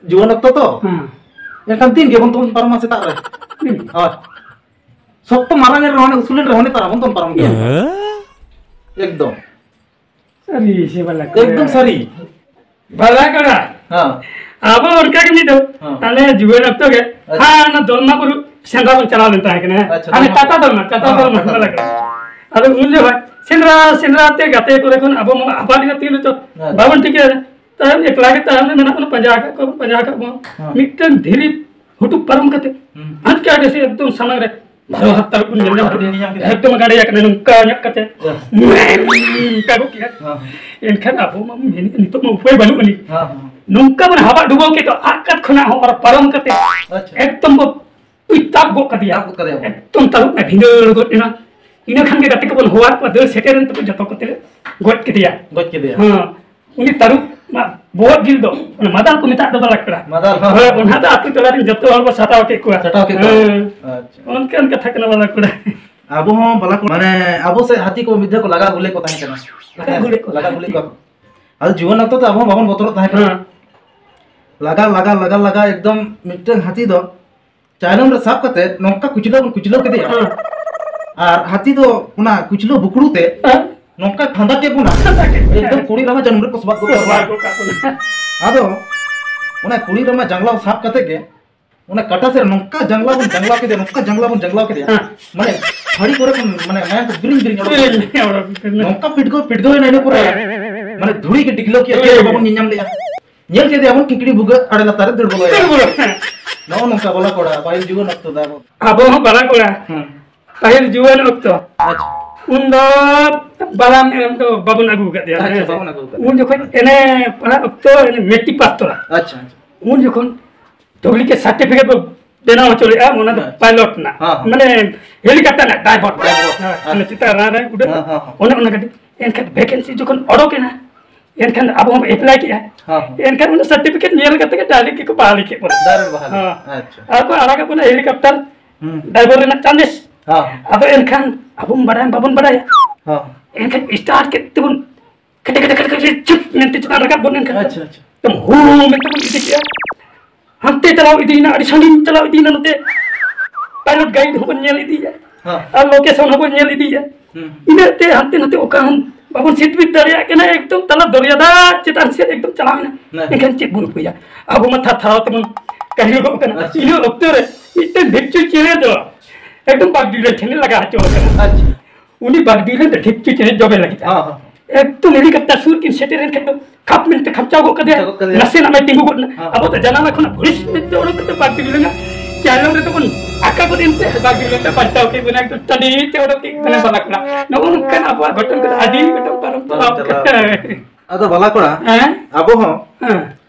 ᱡᱩᱣᱟᱹᱱ ᱚᱠᱛᱚ ᱛᱚ, ᱦᱮᱸ᱾ ᱮᱱᱠᱷᱟᱱ ᱫᱤᱱ ᱜᱮᱵᱚᱱ ᱛᱩᱞ ᱯᱟᱨᱚᱢᱟ ᱥᱮᱛᱟᱜ ᱨᱮ᱾ ᱦᱩᱸ᱾ ᱦᱳᱭ᱾ ᱥᱚᱠᱛᱚ ᱢᱟᱨᱟᱝ ᱮᱱ ᱨᱮᱦᱚᱸ, ᱩᱥᱩᱞ ᱮᱱ ᱨᱮᱦᱚᱸ, ᱱᱮᱛᱟᱨ ᱦᱚᱸᱵᱚᱱ ᱛᱩᱞ ᱯᱟᱨᱚᱢ ᱜᱮᱭᱟ᱾ ᱦᱮᱸ? ᱮᱠᱫᱚᱢ᱾ ᱥᱟᱹᱨᱤ ᱥᱮ ᱵᱟᱞᱟ ᱠᱚᱲᱟ? ᱮᱠᱫᱚᱢ ᱥᱟᱹᱨᱤ᱾ ᱵᱟᱞᱟ ᱠᱚᱲᱟ᱾ ᱦᱮᱸ᱾ ᱟᱵᱚ ᱚᱱᱠᱟ ᱜᱮ ᱢᱤᱫ ᱫᱚ, ᱦᱮᱸ᱾ ᱟᱞᱮ ᱡᱩᱣᱟᱹᱱ ᱚᱠᱛᱚ ᱜᱮ, ᱟᱪᱪᱷᱟ᱾ ᱦᱟᱸ, ᱚᱱᱟ ᱫᱚᱞᱢᱟ ᱵᱩᱨᱩ ᱥᱮᱸᱫᱽᱨᱟ ᱵᱚᱱ ᱪᱟᱞᱟᱣ ᱞᱮᱱ ᱛᱟᱦᱮᱸ ᱠᱟᱱᱟ᱾ ᱟᱪᱪᱷᱟ, ᱟᱞᱮ ᱫᱚᱞᱢᱟ᱾ ᱴᱟᱴᱟ ᱫᱚᱞᱢᱟ, ᱴᱟᱴᱟ ᱦᱮᱸ, ᱫᱚᱞᱢᱟ, ᱴᱟᱴᱟ ᱵᱟᱞᱟ ᱫᱚᱞᱢᱟ᱾ ᱠᱚᱲᱟ᱾ ᱟᱫᱚ ᱩᱱ ᱡᱚᱠᱷᱚᱱ ᱥᱮᱸᱫᱽᱨᱟ, ᱥᱮᱸᱫᱽᱨᱟ ᱛᱮ ᱜᱟᱛᱮ ᱠᱚᱨᱮ ᱠᱷᱚᱱ ᱟᱵᱚ ᱢᱟ ᱟᱵᱟᱫ ᱮᱱᱟ ᱛᱤᱱ ᱨᱮᱪᱚ, ᱦᱮᱸ᱾ ᱵᱟᱵᱚᱱ ᱴᱷᱤᱠᱟᱹᱭᱟ᱾ ᱛᱟᱭᱚᱢ ᱮᱠᱞᱟ ᱜᱮ ᱛᱟᱭᱚᱢ ᱨᱮ ᱢᱮᱱᱟᱜ ᱵᱚᱱᱟ, ᱯᱟᱸᱡᱟ ᱟᱠᱟᱫ ᱠᱚᱣᱟ, ᱯᱟᱸᱡᱟ ᱟᱠᱟᱫ ᱵᱚᱱᱟ᱾ ᱦᱮᱸ᱾ ᱢᱤᱫᱴᱮᱱ ᱫᱷᱤᱨᱤ ᱦᱩᱴᱩᱵ ᱯᱟᱨᱚᱢ ᱠᱟᱛᱮ ᱦᱩᱸ᱾ ᱟᱪᱠᱟ ᱜᱮ ᱥᱮ ᱮᱠᱫᱚᱢ ᱥᱟᱢᱟᱝ ᱨᱮ ᱵᱟᱨᱚ ᱦᱟᱛ ᱛᱟᱹᱨᱩᱵ ᱵᱚᱱ ᱧᱮᱞ ᱧᱟᱢ ᱛᱟᱹᱨᱩᱵ ᱠᱮᱫᱮᱭᱟ᱾ ᱧᱮᱞ ᱧᱟᱢ ᱠᱮᱫᱮᱭᱟ᱾ ᱮᱠᱫᱚᱢ ᱜᱟᱰᱮ ᱟᱠᱟᱱᱟ ᱱᱚᱝᱠᱟ ᱧᱚᱜ ᱠᱟᱛᱮ᱾ ᱦᱮᱸ᱾ ᱚᱱᱠᱟ ᱜᱚᱫ ᱠᱮᱫᱟ᱾ ᱦᱮᱸ᱾ ᱮᱱᱠᱷᱟᱱ ᱟᱵᱚ ᱢᱟ ᱢᱮᱱᱮᱫ ᱱᱤᱛᱚᱜ ᱢᱟ ᱩᱯᱟᱹᱭ ᱵᱟᱹᱱᱩᱜ ᱟᱹᱱᱤᱡ᱾ ᱦᱮᱸ, ᱦᱮᱸ᱾ ᱱᱚᱝᱠᱟ ᱵᱚᱱ ᱦᱟᱵᱟᱜ ᱰᱩᱵᱟᱹᱣ ᱠᱮᱫ ᱫᱚ ᱟᱨ ᱠᱟᱛ ᱠᱷᱚᱱᱟᱜ ᱦᱚᱸ ᱟᱨ ᱯᱟᱨᱚᱢ ᱠᱟᱛᱮ ᱟᱪᱪᱷᱟ᱾ ᱮᱠᱫᱚᱢ ᱵᱚ ᱛᱟᱵ ᱜᱚᱫ ᱠᱟᱫᱮᱭᱟ᱾ ᱛᱟᱵ ᱜᱚᱫ ᱠᱟᱫᱮᱭᱟ ᱵᱚ᱾ ᱮᱠᱫᱚᱢ ᱛᱟᱹᱨᱩᱵ ᱮ ᱵᱷᱤᱸᱫᱟᱹᱲ ᱜᱚᱫ ᱮᱱᱟ᱾ ᱤᱱᱟᱹ ᱠᱷᱟᱱ ᱜᱮ ᱜᱟᱛᱮ ᱠᱚᱵᱚᱱ ᱦᱚᱦᱚᱣᱟᱫ ᱠᱚᱣᱟ, ᱫᱟᱹᱲ ᱥᱮᱴᱮᱨᱮᱱ ᱛᱮᱠᱚ ᱡᱚᱛᱚ ᱠᱚᱛᱮ ᱞᱮ ᱜᱚᱡ ᱠᱮᱫᱮᱭᱟ᱾ ᱜᱚᱡ ᱠᱮᱫᱮᱭᱟ᱾ ᱦᱮᱸ᱾ ᱩᱱᱤ ᱛᱟᱹᱨᱩᱵ ᱢᱟ ᱵᱚᱦᱚᱜ ᱡᱤᱞ ᱫᱚ, ᱚᱱᱟ ᱢᱟᱫᱟᱞ ᱠᱚ ᱢᱮᱛᱟᱜ ᱫᱚ ᱵᱟᱞᱟ ᱠᱚᱲᱟ᱾ ᱢᱟᱫᱟᱞ, ᱦᱚᱸ᱾ ᱦᱳᱭ, ᱚᱱᱟ ᱫᱚ ᱟᱹᱛᱩ ᱴᱚᱞᱟ ᱨᱮᱱ ᱡᱚᱛᱚ ᱦᱚᱲ ᱵᱚ ᱥᱟᱴᱟᱣ ᱠᱮᱫ ᱠᱚᱣᱟ᱾ ᱥᱟᱴᱟᱣ ᱠᱮᱫ ᱠᱚᱣᱟ᱾ ᱦᱮᱸ᱾ ᱟᱪᱪᱷᱟ᱾ ᱚᱱᱠᱟᱱ ᱠᱟᱛᱷᱟ ᱠᱟᱱᱟ ᱵᱟᱞᱟ ᱠᱚᱲᱟ᱾ ᱟᱵᱚ ᱦᱚᱸ ᱵᱟᱞᱟ ᱠᱚᱲᱟ, ᱢᱟᱱᱮ, ᱟᱵᱚ ᱥᱮᱫ ᱦᱟᱹᱛᱤ ᱠᱚ ᱢᱤᱫ ᱫᱷᱟᱣ ᱠᱚ ᱞᱟᱜᱟ ᱟᱹᱜᱩ ᱞᱮᱫ ᱠᱚ ᱛᱟᱦᱮᱸ ᱠᱟᱱᱟ᱾ ᱞᱟᱜᱟ ᱟᱹᱜᱩ ᱞᱮᱫ ᱠᱚᱣᱟ᱾ ᱞᱟᱜᱟ ᱟᱹᱜᱩ ᱞᱮᱫ ᱠᱚᱣᱟ ᱠᱚ᱾ ᱟᱫᱚ ᱡᱩᱣᱟᱹᱱ ᱚᱠᱛᱚ ᱛᱮ ᱟᱵᱚ ᱦᱚᱸ ᱵᱟᱵᱚᱱ ᱵᱚᱛᱚᱨᱚᱜ ᱛᱟᱦᱮᱸ ᱠᱟᱱᱟ᱾ ᱦᱮᱸ᱾ ᱞᱟᱜᱟ, ᱞᱟᱜᱟ, ᱞᱟᱜᱟ, ᱞᱟᱜᱟ, ᱮᱠᱫᱚᱢ ᱢᱤᱫᱴᱟᱝ ᱦᱟᱹᱛᱤ ᱫᱚ ᱪᱟᱭᱞᱚᱢ ᱨᱮ ᱥᱟᱵ ᱠᱟᱛᱮ ᱱᱚᱝᱠᱟ ᱠᱩᱪᱞᱟᱹ ᱵᱚᱱ ᱠᱩᱪᱞᱟᱹᱣ ᱠᱮᱫᱮᱭᱟ᱾ ᱦᱮᱸ᱾ ᱟᱨ ᱦᱟᱹᱛᱤ ᱫᱚ ᱚᱱᱟ ᱠᱩᱪᱞᱟᱹ ᱵᱩᱠᱲᱩ ᱛᱮ ᱦᱮᱸ᱾ ᱱᱚᱝᱠᱟ ᱯᱷᱟᱸᱫᱟ ᱠᱮᱫ ᱵᱚᱱᱟ᱾ ᱯᱷᱟᱸᱫᱟ ᱠᱮᱫ ᱵᱚᱱᱟ᱾ ᱮᱠᱫᱚᱢ ᱠᱩᱲᱤ ᱨᱟᱢᱟ ᱡᱟᱹᱱᱩᱢ ᱨᱮ ᱠᱚᱥᱵᱟᱜ ᱜᱚᱫ ᱠᱟᱜ ᱵᱚᱱᱟ᱾ ᱠᱚᱥᱵᱟᱜ ᱜᱚᱫ ᱠᱟᱜ ᱵᱚᱱᱟ᱾ ᱟᱫᱚ ᱚᱱᱟ ᱠᱩᱲᱤ ᱨᱟᱢᱟ ᱡᱟᱝᱞᱟ ᱥᱟᱵ ᱠᱟᱛᱮ ᱜᱮ ᱚᱱᱟ ᱠᱟᱴᱟ ᱥᱮᱫ ᱱᱚᱝᱠᱟ ᱡᱟᱝᱞᱟ ᱵᱚᱱ ᱡᱟᱝᱞᱟ ᱠᱮᱫᱮᱭᱟ, ᱱᱚᱝᱠᱟ ᱡᱟᱝᱞᱟ ᱵᱚᱱ ᱡᱟᱝᱞᱟ ᱠᱮᱫᱮᱭᱟ᱾ ᱦᱮᱸ᱾ ᱢᱟᱱᱮ ᱦᱟᱹᱲᱤ ᱠᱚᱨᱮ ᱠᱷᱚᱱ ᱢᱟᱱᱮ ᱢᱟᱭᱟᱝ ᱠᱚ ᱵᱤᱨᱤᱧ ᱵᱤᱨᱤᱧ ᱚᱰᱚᱠ ᱠᱮᱫᱟ᱾ ᱵᱤᱨᱤᱧ ᱚᱰᱚᱠ ᱠᱮᱫᱟ᱾ ᱱᱚᱝᱠᱟ ᱯᱤᱰᱜᱟᱹᱣ ᱯᱤᱰᱜᱟᱹᱣ ᱮᱱᱟ ᱤᱱᱟᱹ ᱯᱚᱨᱮ᱾ ᱦᱮᱸ᱾ ᱢᱟᱱᱮ ᱫᱷᱩᱲᱤ ᱜᱮ ᱰᱤᱜᱽᱞᱟᱹᱣ ᱠᱮᱫᱟ, ᱪᱮᱫ ᱦᱚᱸ ᱵᱟᱵᱚᱱ ᱧᱮᱧᱟᱢ ᱞᱮᱜᱼᱟ᱾ ᱧᱮᱞ ᱠᱮᱫᱮᱭᱟᱵᱚᱱ ᱠᱤᱠᱲᱤ ᱵᱷᱩᱜᱟᱹᱜ ᱟᱲᱮ ᱞᱟᱛᱟᱨ ᱨᱮ ᱫᱟᱹᱲ ᱵᱚᱞᱚᱭᱮᱱᱟ᱾ ᱫᱟᱹᱲ ᱵᱚᱞᱚ᱾ ᱱᱚᱜᱼᱚ ᱱᱚᱝᱠᱟ ᱵᱟᱞᱟ ᱠᱚᱲᱟ, ᱯᱟᱹᱦᱤᱞ ᱡᱩᱣᱟᱹᱱ ᱚᱠᱛᱚ ᱫᱚ ᱟᱵᱚ᱾ ᱟᱵᱚ ᱦᱚᱸ ᱵᱟᱞᱟ ᱠᱚᱲᱟ᱾ ᱦᱮᱸ᱾ ᱯᱟᱹᱦᱤᱞ ᱡᱩᱣᱟᱹᱱ ᱚᱠᱛᱚ᱾ ᱟᱪᱪᱷᱟ᱾ ᱩᱱ ᱫᱚ ᱵᱟᱞᱟ ᱮᱢ ᱫᱚ ᱵᱟᱵᱚᱱ ᱟᱹᱜᱩ ᱟᱠᱟᱫᱮᱭᱟ, ᱟᱪᱪᱷᱟ, ᱦᱮᱸ ᱥᱮ? ᱵᱟᱵᱚᱱ ᱟᱹᱜᱩ ᱟᱠᱟᱫᱮᱭᱟ᱾ ᱩᱱ ᱡᱚᱠᱷᱚᱱ ᱮᱱᱮ ᱯᱟᱲᱦᱟᱜ ᱚᱠᱛᱚ ᱮᱱᱮ ᱢᱮᱴᱨᱤᱠ ᱯᱟᱥ ᱛᱚᱨᱟ᱾ ᱟᱪᱪᱷᱟ, ᱟᱪᱪᱷᱟ᱾ ᱩᱱ ᱡᱚᱠᱷᱚᱱ ᱰᱩᱵᱞᱤᱠᱮᱴ ᱥᱟᱨᱴᱤᱯᱷᱤᱠᱮᱴ ᱵᱚ ᱵᱮᱱᱟᱣ ᱦᱚᱪᱚ ᱞᱮᱫᱼᱟ, ᱚᱱᱟ ᱫᱚ ᱦᱮᱸ᱾ ᱯᱟᱭᱞᱚᱴ ᱨᱮᱱᱟᱜ᱾ ᱦᱮᱸ, ᱦᱮᱸ᱾ ᱢᱟᱱᱮ ᱦᱮᱞᱤᱠᱟᱯᱴᱟᱨ ᱨᱮᱱᱟᱜ ᱰᱨᱟᱭᱵᱷᱟᱨ᱾ ᱰᱨᱟᱭᱵᱷᱟᱨ᱾ ᱦᱮᱸ, ᱟᱪᱪᱷᱟ᱾ ᱚᱱᱟ ᱪᱮᱛᱟᱱ ᱨᱟᱱ ᱨᱮ ᱩᱰᱟᱹᱜ᱾ ᱦᱮᱸ, ᱦᱮᱸ, ᱦᱮᱸ᱾ ᱚᱱᱮ ᱚᱱᱟ ᱜᱟᱹᱰᱤ᱾ ᱮᱱᱠᱷᱟᱱ ᱵᱷᱮᱠᱮᱱᱥᱤ ᱡᱚᱠᱷᱚᱱ ᱚᱰᱚᱠ ᱮᱱᱟ, ᱮᱱᱠᱷᱟᱱ ᱟᱵᱚ ᱦᱚᱸ ᱮᱯᱞᱟᱭ ᱠᱮᱜᱼᱟ᱾ ᱦᱮᱸ, ᱦᱮᱸ᱾ ᱮᱱᱠᱷᱟᱱ ᱚᱱᱟ ᱥᱟᱨᱴᱤᱯᱷᱤᱠᱮᱴ ᱧᱮᱞ ᱠᱟᱛᱮ ᱜᱮ ᱰᱟᱭᱨᱮᱠᱴ ᱜᱮᱠᱚ ᱵᱟᱦᱟᱞᱤ ᱠᱮᱫ ᱵᱚᱱᱟ᱾ ᱰᱟᱭᱨᱮᱠᱴ ᱵᱟᱦᱟᱞᱤ᱾ ᱦᱮᱸ᱾ ᱟᱪᱪᱷᱟ᱾ ᱟᱨ ᱠᱚ ᱟᱲᱟᱜ ᱟᱵᱚᱱᱟ ᱦᱮᱞᱤᱠᱟᱯᱴᱟᱨ ᱦᱩᱸ᱾ ᱰᱨᱟᱭᱵᱷᱟᱨ ᱨᱮᱱᱟᱜ ᱪᱟᱸᱫᱮᱥ᱾ ᱦᱮᱸ᱾ ᱟᱫᱚ ᱮᱱᱠᱷᱟᱱ ᱟᱵᱚ ᱵᱟᱲᱟᱭ ᱵᱟᱵᱚᱱ ᱵᱟᱲᱟᱭᱟ᱾ ᱦᱮᱸ᱾ ᱮᱱᱠᱷᱟᱱ ᱥᱴᱟᱨᱴ ᱠᱮᱫ ᱛᱮᱵᱚᱱ ᱠᱷᱮᱴᱮ, ᱠᱷᱮᱴᱮ, ᱠᱷᱮᱴᱮ, ᱠᱷᱮᱴᱮ, ᱪᱩᱯ ᱢᱮᱱᱛᱮ ᱪᱮᱛᱟᱱ ᱨᱟᱠᱟᱵ ᱜᱚᱫ ᱮᱱᱠᱷᱟᱱ ᱟᱪᱪᱷᱟ, ᱟᱪᱪᱷᱟ᱾ ᱮᱠᱫᱚᱢ ᱦᱩ ᱢᱮᱱᱛᱮ ᱵᱚᱱ ᱤᱫᱤ ᱠᱮᱜᱼᱟ᱾ ᱦᱟᱱᱛᱮ ᱪᱟᱞᱟᱣ ᱤᱫᱤᱭᱮᱱᱟ, ᱟᱹᱰᱤ ᱥᱟᱺᱜᱤᱧ ᱪᱟᱞᱟᱣ ᱤᱫᱤᱭᱮᱱᱟ, ᱱᱚᱛᱮ ᱯᱟᱭᱞᱚᱴ ᱜᱟᱭᱤᱰ ᱦᱚᱸᱵᱚᱱ ᱧᱮᱞ ᱤᱫᱤᱭᱮᱫᱼᱟ᱾ ᱦᱮᱸ᱾ ᱟᱨ ᱞᱳᱠᱮᱥᱚᱱ ᱦᱚᱸᱵᱚᱱ ᱧᱮᱞ ᱤᱫᱤᱭᱮᱫᱼᱟ᱾ ᱦᱩᱸ᱾ ᱤᱱᱟᱹᱜ ᱛᱮ ᱦᱟᱱᱛᱮ ᱱᱟᱛᱮ ᱚᱠᱟ ᱦᱚᱸ ᱵᱟᱵᱚᱱ ᱥᱤᱴ ᱵᱤᱴ ᱫᱟᱲᱮᱭᱟᱜ ᱠᱟᱱᱟ, ᱮᱠᱫᱚᱢ ᱛᱟᱞᱟ ᱫᱚᱨᱭᱟ ᱫᱟᱜ ᱪᱮᱛᱟᱱ ᱥᱮᱫ ᱮᱠᱫᱚᱢ ᱪᱟᱞᱟᱣ ᱮᱱᱟ᱾ ᱦᱮᱸ᱾ ᱮᱱᱠᱷᱟᱱ ᱪᱮᱫ ᱵᱚᱱ ᱩᱯᱟᱹᱭᱟ? ᱟᱵᱚ ᱢᱟ ᱛᱷᱟᱨ ᱛᱷᱟᱨᱟᱣ ᱛᱮᱵᱚᱱ ᱠᱟᱹᱦᱤᱞ ᱜᱚᱫ ᱠᱟᱱᱟ᱾ ᱟᱪᱪᱷᱟ᱾ ᱤᱱᱟᱹ ᱚᱠᱛᱚ ᱨᱮ ᱢᱤᱫᱴᱮᱱ ᱰᱷᱤᱯᱪᱩ ᱪᱮᱬᱮ ᱫᱚ ᱮᱠᱫᱚᱢ ᱵᱟᱜᱽᱰᱤ ᱨᱮ ᱴᱷᱮᱱ ᱮ ᱞᱟᱜᱟ ᱦᱚᱪᱚ ᱟᱠᱟᱱᱟ᱾ ᱟᱪᱪᱷᱟ᱾ ᱩᱱᱤ ᱵᱟᱜᱽᱰᱤ ᱨᱮ ᱰᱷᱤᱯᱪᱩ ᱪᱮᱬᱮ ᱡᱚᱵᱮ ᱞᱟᱹᱜᱤᱫ᱾ ᱦᱮᱸ, ᱦᱮᱸ᱾ ᱮᱠᱫᱚᱢ ᱦᱮᱞᱤᱠᱚᱯᱴᱟᱨ ᱥᱩᱨ ᱠᱤᱱ ᱥᱮᱴᱮᱨᱮᱱ ᱠᱷᱟᱱ ᱫᱚ ᱠᱷᱟᱯ ᱢᱮᱱᱛᱮ ᱠᱷᱟᱯᱪᱟᱣ ᱜᱚᱫ ᱠᱟᱫᱮᱭᱟ᱾ ᱠᱷᱟᱯᱪᱟᱣ ᱜᱚᱫ ᱠᱟᱫᱮᱭᱟ᱾ ᱱᱟᱥᱮᱱᱟᱜ ᱢᱟᱭ ᱛᱤᱸᱜᱩ ᱜᱚᱫ ᱮᱱᱟ᱾ ᱦᱮᱸ᱾ ᱟᱵᱚ ᱫᱚ ᱡᱟᱱᱟᱞᱟ ᱠᱷᱚᱱᱟᱜ ᱵᱷᱩᱲᱤᱥ ᱢᱮᱱᱛᱮ ᱚᱰᱚᱠ ᱠᱟᱛᱮ ᱵᱟᱨ ᱰᱤᱜᱽᱨᱤ ᱞᱮᱱᱟ᱾ ᱪᱟᱭᱞᱚᱢ ᱨᱮᱫᱚ ᱵᱚᱱ ᱟᱠᱟ ᱜᱚᱫ ᱮᱱᱛᱮ ᱵᱟᱨ ᱰᱤᱜᱽᱨᱤ ᱞᱮᱱᱛᱮ ᱵᱟᱧᱪᱟᱣ ᱠᱮᱫ ᱵᱚᱱᱟ, ᱮᱠᱫᱚᱢ ᱴᱟᱺᱰᱤ ᱛᱮ ᱚᱰᱚᱠ ᱠᱮᱫ ᱵᱚᱱᱟ ᱵᱟᱞᱟ ᱠᱚᱲᱟ᱾ ᱱᱚᱜᱼᱚ ᱱᱚᱝᱠᱟᱱ ᱟᱵᱚᱣᱟᱜ ᱜᱷᱚᱴᱚᱱ ᱠᱚᱫᱚ ᱟᱹᱰᱤ ᱜᱚᱴᱟᱝ ᱯᱟᱨᱚᱢ ᱪᱟᱞᱟᱣ ᱪᱟᱞᱟᱣ ᱠᱟᱱᱟ᱾ ᱟᱠᱟᱱᱟ᱾ ᱟᱫᱚ ᱵᱟᱞᱟ ᱠᱚᱲᱟ, ᱦᱮᱸ? ᱟᱵᱚ ᱦᱚᱸ ᱦᱮᱸ᱾